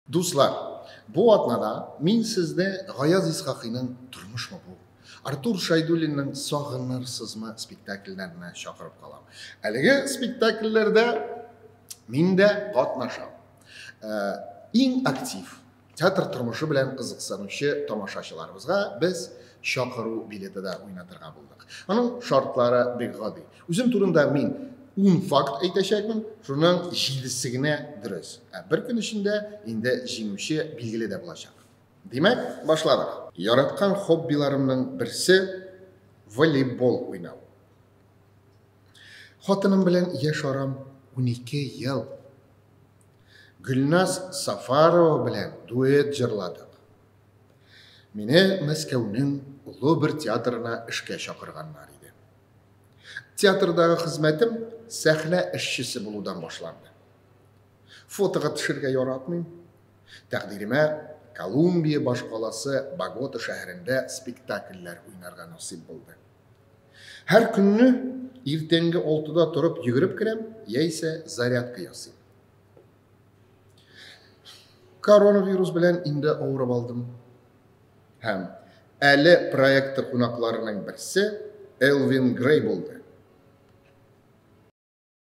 Дуслар, бу атнада мин сезне Гаяз Исхакыйның Тормышмы бу? Артур Шайдуллинның Сагынырсызмы спектакльләренә чакырып калам. Әлеге спектакльләрдә мин дә катнашам. Э, иң актив театр тормышы белән кызыксынучы тамашачыларыбызга без чакыру билеты да уйнатырга булдык. Аның шартлары бик гади. Үзем турында мин 10 факт әйтәчәкмен, шуның җидесе генә дөрес. Ә бер көн эчендә инде җиңүче билгеле дә булачак. Димәк, башладык. Яраткан хоббиларымның берсе волейбол уйнау. Хатыным белән яшь арам 12 ел. Гөлназ Сафарова белән дуэт җырладык. Мине Мәскәүнең олы бер театрына эшкә чакырганнар иде. Театрдагы хезмәтем сәхнә эшчесе булудан башланды. Фотога төшергә яратмыйм. Тәкъдиремә Колумбия башкаласы Богота шәһәрендә спектакльләр уйнарга насыйп булды. Һәр көнне иртәнге 6-да торып йөгереп керәм, яисә зарядка ясыйм. Коронавирус белән инде авырып алдым. Һәм әле проекты кунакларының берсе Элвин Грей булды.